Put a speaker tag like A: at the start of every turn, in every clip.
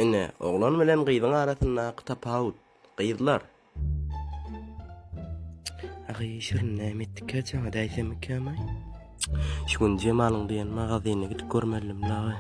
A: Ine, oglan bilen gyzyň arasyndaky tapawut, gyzlar. Agy, Şirin näme etdikä jaňa däýsemmikäm-aý? Şu gün Jemalyň diýen magazyna gidip görmelidim-laý.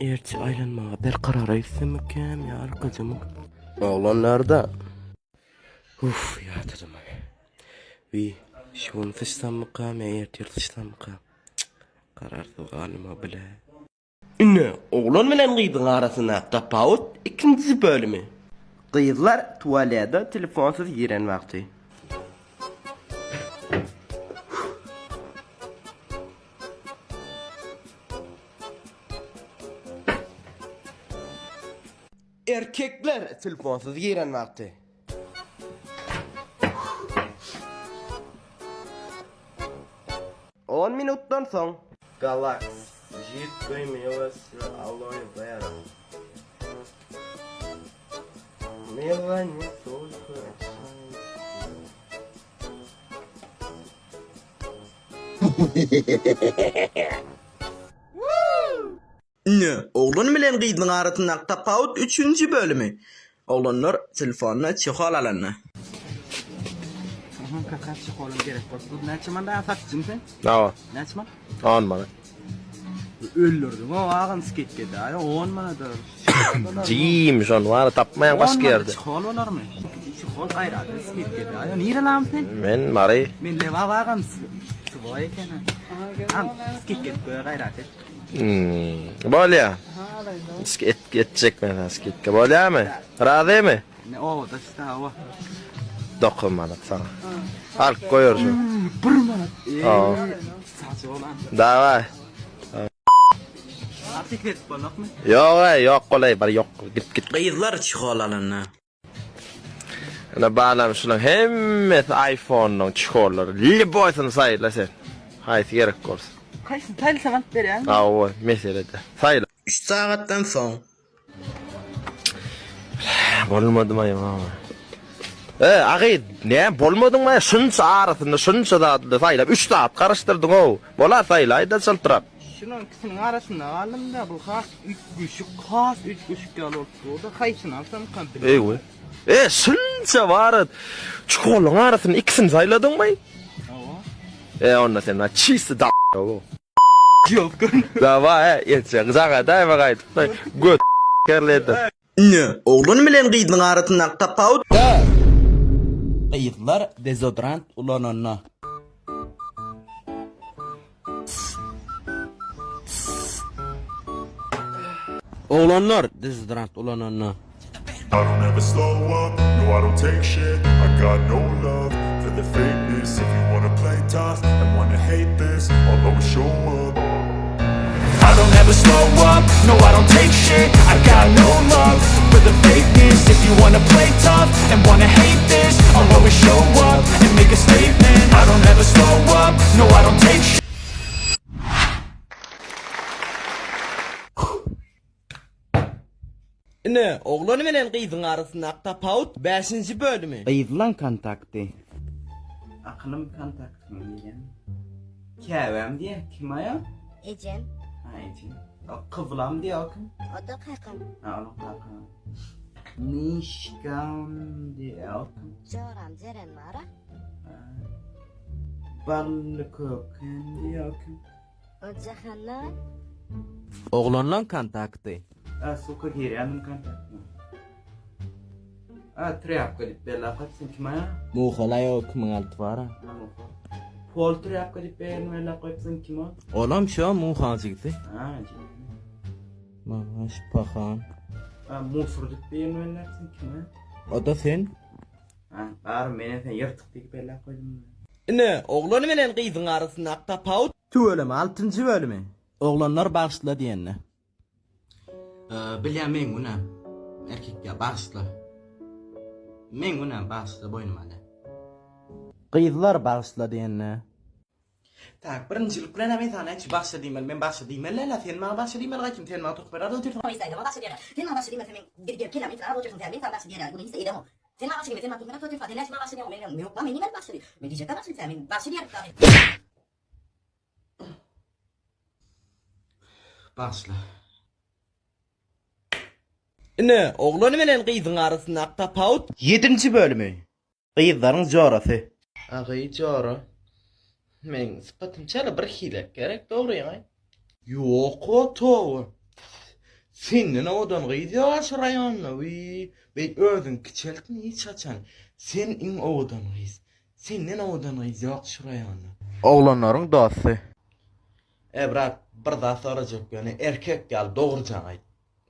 A: Ertir aýlanmaga Berkarara gitsemmikäm ýa Arkajymy? Oglanlarda. Uff, ýadadym-aý. Wiý, şu gün syçsammykam ýa ertir syçsammykam? Kararsyz galdym-a bile. Ine, oglan bilen gyzyň arasyndaky tapawut ikinji bölümi. Gyzlar tualede telefonsyz giren wagty. Erkekler telefonsyz giren wagty. On minutdan soň. Galax, židkoý milosti aloe vera. Mila ne только
B: Ine, oglan bilen gyzyň arasyndaky tapawut üçünji bölümi. Oglanlar telefonuna çehol alanda.
C: Aha kaka çeholum gerek bolup dur. Näçe manat satyjyň sen?
D: Hawa.
C: Näçe manat?
D: 10 manat.
C: Öldürdiň o agam skidkede. Aý 10 manada.
D: Jigim şony bar tapmaýaň başga ýerde.
C: Çehol bolarmy? Çehol gaýraty skidkede. Aý nire lam sen?
D: Men Mary.
C: Men Lebap agam. Swoý eken. Am skidkede gaýrat et.
D: Hmm. Bolýa. Et etjek men sana skidka. Bolýamy? Razymy?
C: Ne obada işte hawa.
D: 9 manat sana. Al goýar şu.
C: 1 manat.
D: Hawa.
C: Saçy bolan.
D: Daway.
C: Artyk edip bolmakmy?
D: Ýok, ey, ýok bolay, bar ýok. Git git.
B: Gyzlar çehol alanda.
D: Ine balam şulaň hemmesi iPhone-nyň çehollary. Lýuboýsyny saýla sen. Haýsy gerek bolsa.
C: Haýsyny saýlasam alyp berýäňmi?
D: Hawa, mesele däl. Saýla.
B: Üç sagatdan soň.
D: Bolmadymaý mama. E, agy, näme bolmadyňmy? Şunça arasynda şunça zatly saýlap üç zat garyşdyrdyň-ow. Bolar saýlaý-da çyltyrap.
C: Şunuň ikisiniň arasynda galdym-da, bu has üýtgeşik, has üýtgeşik ýaly bolup durdy. Haýsyny alsamkam bilmedim.
D: Eý, E, şunça bar. Çukulyň arasynda ikisini saýladyňmy?
C: Hawa.
D: E, onda sen çisti da.
C: Ýok.
D: Dawa, e, etjek. Jaňa daýma gaýdyp. Göt kerledi.
B: Ine, oglan bilen gyzyň arasyndaky tapawut. Gyzlar dezodorant ulananda. Oglanlar dezodorant ulananda.
E: I don't ever slow up, no I don't take shit I got no love for the fakeness If you wanna play tough and wanna hate this I'll always show up
F: I don't ever slow up, no I don't take shit I got no love for the fakeness If you wanna play tough and wanna hate this I'll always show up and make a statement I don't ever slow up, no I don't take shit
B: Ine, oglan bilen gyzyň arasyndaky tapawut bäşinji bölümi.
C: Gyzlaň kontakty. Akylym kontaktymy diýýän. Käbäm diýýä, kim aýa?
G: Ejem.
C: Ha, ejem. O kyblam diýýä, o kim?
G: O-da kakam.
C: Ha, onuň kakam. Mişkam diýýä, o kim?
G: Joram Jeren bar-a.
C: Ha. Bally köken diýýä, o kim?
G: O Jahandan.
B: Oglanlaň kontakty.
C: A suka girýändim kontaktyna. A trýapka diýip belläp goýupsyň kim aýa?
B: Muhal aýa 2006 bar-a.
C: Ha muhal. Pol trýapka diýip berini belläp goýupsyň kim ol?
B: Olam şo Muhaň jigisi.
C: Ha jigisi.
B: Magaş pahan.
C: A musur diýip birini belläpsiň kim aýa?
B: O-da sen.
C: Ha bary menem sen ýyrtyk diýip belläp goýdum.
B: Ine, oglan bilen gyzyň arasyndaky tapawut. Tüweleme altynjy bölümi. Oglanlar bagyşla diýende. Bilýän meň günäm. Erkekkä bagyşla. Meň günäm bagyşla boýnuma alýan. Gyzlar bagyşla diýende. Tak birinjilik bilen men saňa näçe bagyşla diýmeli men bagyşla diýmeli däl sen maňa bagyşla diýmeli gaýtym sen maňa töhmet atyp otyrsyň.
G: Sen maňa bagyşla diýmeli sen meň gelip kellämi ýitiräp otyrsyň sen men saňa bagyşla diýer ýaly muny hiç edemok. Sen maňa bagyşla diýme sen maňa töhmet atyp otyrsyň sen näçe maňa bagyşla diýeňok men ýok men näme bagyşla diýip men diýjekkä bagyşla diýip sen men bagyşla diýerin dagy.
B: Bagyşla. Ine, oglan bilen gyzyň arasyndaky tapawut. Ýedinji bölümi. Gyzlaryň jorasy. Agy jora. Meň sypatym çala bir hilek gerek dogryňy aýt. Ýok-o toba. Senden owadan gyz ýok-a şu raýonda. Wiý, beýdip özüňi kiçeltme hiç haçan. Sen iň owadan gyz. Senden owadan gyz ýok şu raýonda. Oglanlaryň dosty. E brat bir zat sorajak ýöne erkek ýaly dogrujaňy aýt.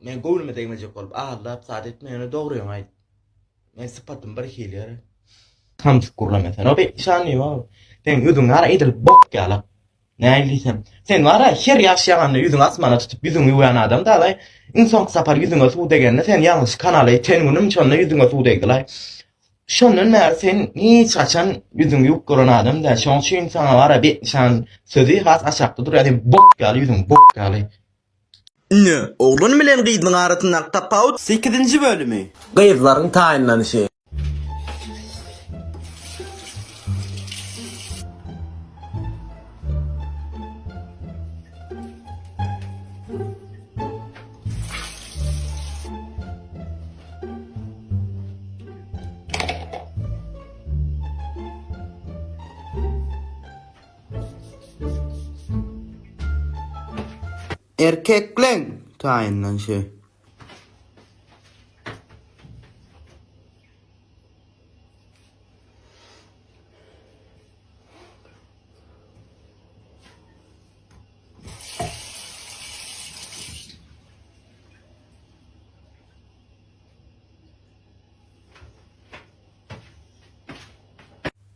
B: Men göwnüme degmejek bolup aldap zat etme ýöne dogryňy aýt. Men sypatym bir hili ýöre. Samsyk gürlemesene be şany ýok. Seň ýüzüň gara edil bok ýalak. Nähili diýsem. Sen bara her ýagyş ýaganda ýüzüňi asmana tutup ýüzüňi ýuwýan adam dalaý. Iň soňky sapar ýüzüňe suw degende sen ýalňyş kanala iten günüm şonda ýüzüňe suw degdilaý. Şondan bäri sen hiç haçan ýüzüňi ýuwup gören adam däl. Şoň üçin saňa bara betnyşan sözi has aşakda durýar. Sen bok ýaly ýüzüň bok ýaly. Ine, oglan bilen gyzyň arasyndaky tapawut. Sekizinji bölümi. Gyzlaryň taýynlanyşy. Erkekleň taýynlanyşy.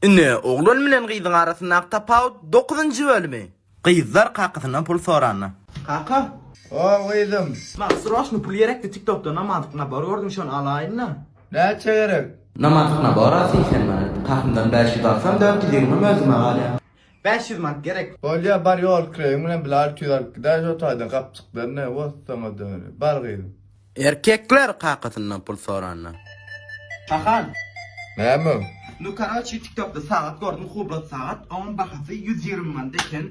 B: Ine, oglan bilen gyzyň arasyndaky tapawut dokuzynjy bölümi. Gyzlar kakasyndan pul soranda. Kaka.
H: O gyzym.
B: Maňa sroçny pul gerekdi tiktokda namazlyk nabor gördüm şony alaýynda.
H: Näçe gerek?
B: Namazlyk nabor al 80 manat. Kakamdan 500 alsam 420 özüme galýar. 500 manat gerek.
H: Bolýa bar ýol kireýiň bilen bile 600 alyp gidäý şo taýdan gapjyklar ne wossaňa döni. Bar gyzym.
B: Erkekler kakasyndan pul soranda. Pahan.
H: Näme?
B: Nu karoçi tiktokda sagat gördüm hublot sagat oň bahasy 120 manat eken.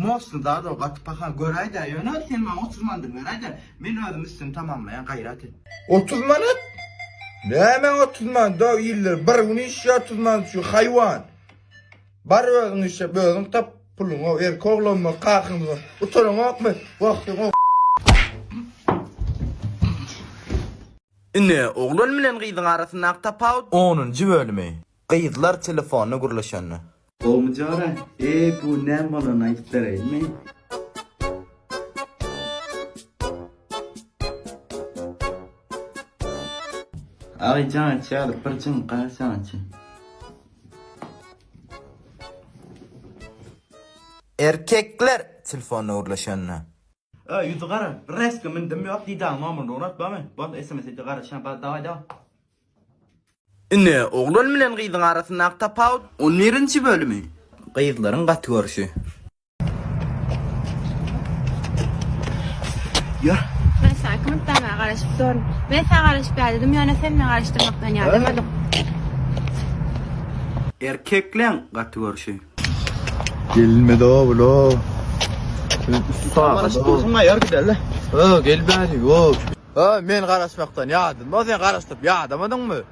B: Mosny zat o gaty pahan göräýdä ýöne sen maňa 30 mandyny beräýdä men özüm üstüni tamamlaýan gaýrat et.
H: 30 manat? Nämäň 30 manady o iller bir gün işýä 30 manat üçin haýwan. Bar özüň işläp özüň tap puluňy erkek oglanmy kakyňyzy utanaňokmy wah sen o.
B: Ine, oglan bilen gyzyň arasyndaky tapawut. Onunjy bölümi. Gyzlar telefonda gürleşende.
C: Gowmy jora? Eý bu näme bolanyny aýdyp bereýinmi? Aý jaň etýärdi bir jyňka jaň etýär.
B: Erkekler telefonda gürleşende. Öý ýüzi gara reska mündim ýok didaryň nomerini ugrat barmy bol sms edýär garaşýan bar daway daway. Ine oglan bilen gyzyň arasyndaky tapawut. On birinji bölümi. Gyzlaryň gaty görşi. Ýör.
I: Men saňa kim utdamaga garaşyp durun. Men saňa garaşyp ýadadym, ýöne sen meni garaşdyrmakdan ýadamadyň.
B: Erkekleň gaty görşi.
H: Gelinmedi o bulo.
B: Garaşyp dursuň ýör gideli.
H: Ö gel bäri o. Ö men garaşmakdan ýadym. O sen garaşdyp ýadamadyňmy?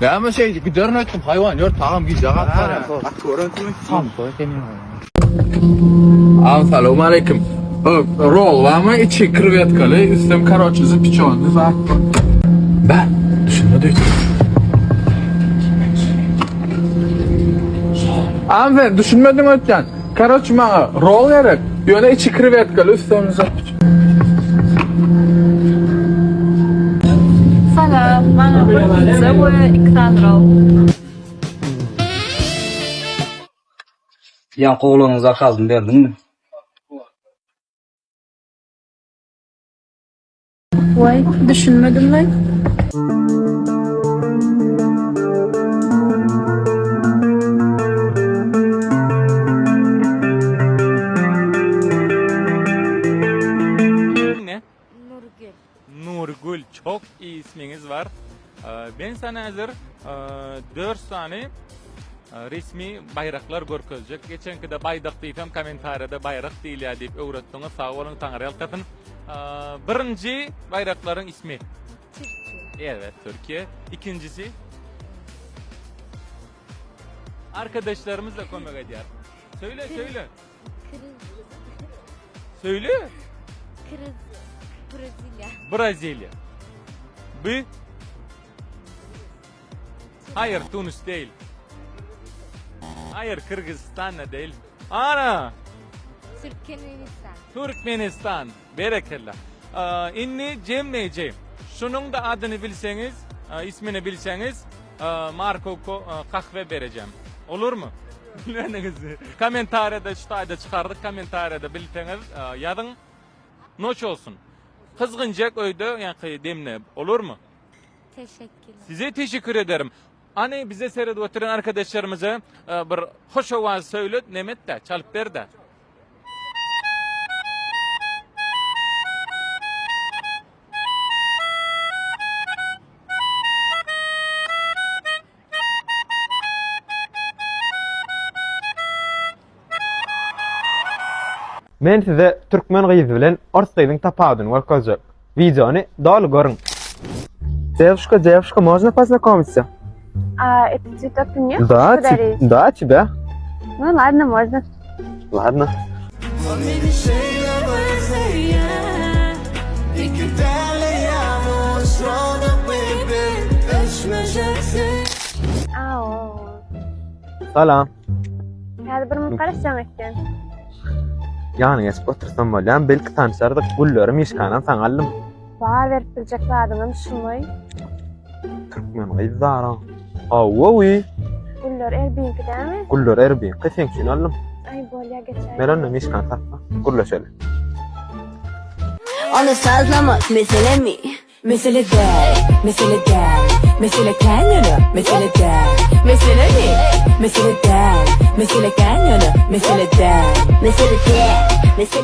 H: Näme şeýdi giderin öýtdüm haýwan ýör tagam gijä galyp barýan.
B: Gaty görensiň.
C: Samsyk eken ýa.
J: Agam salowmaleýkim. Rol barmy içi krewetkaly üstem karoçe zapiçony zat. Bä düşünmedi öýtdüm. Agam sen düşünmediň öýtýän. Karoçe maňa rol gerek. Ýöne içi krewetkaly üstem
I: Salam, maňa bir pizza we iki sany rol.
K: Ýaňky oglanyň zakazyny berdiňmi?
I: Waý, düşünmedim-laý.
L: Ne?
M: Nurgül.
L: Nurgül çok iyi isminiz var. Ben sana hazır 4 sany resmi baýraklar görkezjek. Geçenkide baýdak diýsem kommentariýada baýrak diýilýär diýip öwretdiňiz. Sag boluň, Taňryýalkasyn. Birinji baýraklaryň ismi? Türkiýe. Evet, Türkiýe. Ikinjisi? Arkadaşlarymyz da kömek edýär. Söýle, söýle. Söýle.
I: Braziliýa.
L: Braziliýa. Bu? Hayır, Tunus değil. Hayır, Kyrgyzystan da değil. Ana!
I: Türkmenistan.
L: Türkmenistan. Berekella. Indi jemleýji. Şunuň-da adyny bilseňiz, ismini bilseňiz, Marko kahwe berejem. Olurmy? Bilmediňiz. Kommentariýada şu taýda çykardyk, kommentariýada bilseňiz ýazyň. Noş olsun. Gyzgynjak öýde ýaňky demle. Olurmy?
I: Teşekkürler.
L: Size teşekkür ederim. Hany bize seredip oturan arkadaşlarymyza bir hoş owaz söýlet, nemet-de, çalyp ber-de.
J: Men size türkmen gyzy bilen ors gyzyň tapawudyny görkezjek. Wideony doly görüň. Девушка, девушка, можно познакомиться?
I: A, это цветок ты мне
J: Да,
I: хочешь подарить?
J: да, тебя.
I: Ну ладно, можно.
J: Ладно.
I: A, o.
J: Salam.
I: Häzir bir minut garaşjaň etýän.
J: Ýanyňa geçip otursam bolýamy? Belki tanyşardyk. Gülleri mişkanam saňa aldym.
I: Bar berip biljek zadyňam şumy?
J: Türkmen gyz zara. Hawa-wi.
I: Güller Erbiňki dämi?
J: Güller Erbiňki seň üçin aldym.
I: Aý bolýa geçäý.
J: Ber onda mişkany sakla. Gürleşeli.
G: Ony sazlamak meselemi?
M: Mesele däl, mesele däl, mesele kän ýöne, mesele däl. Meselemi? Mesele däl, mesele kän ýöne, mesele däl.
G: Mesele däl, mesele.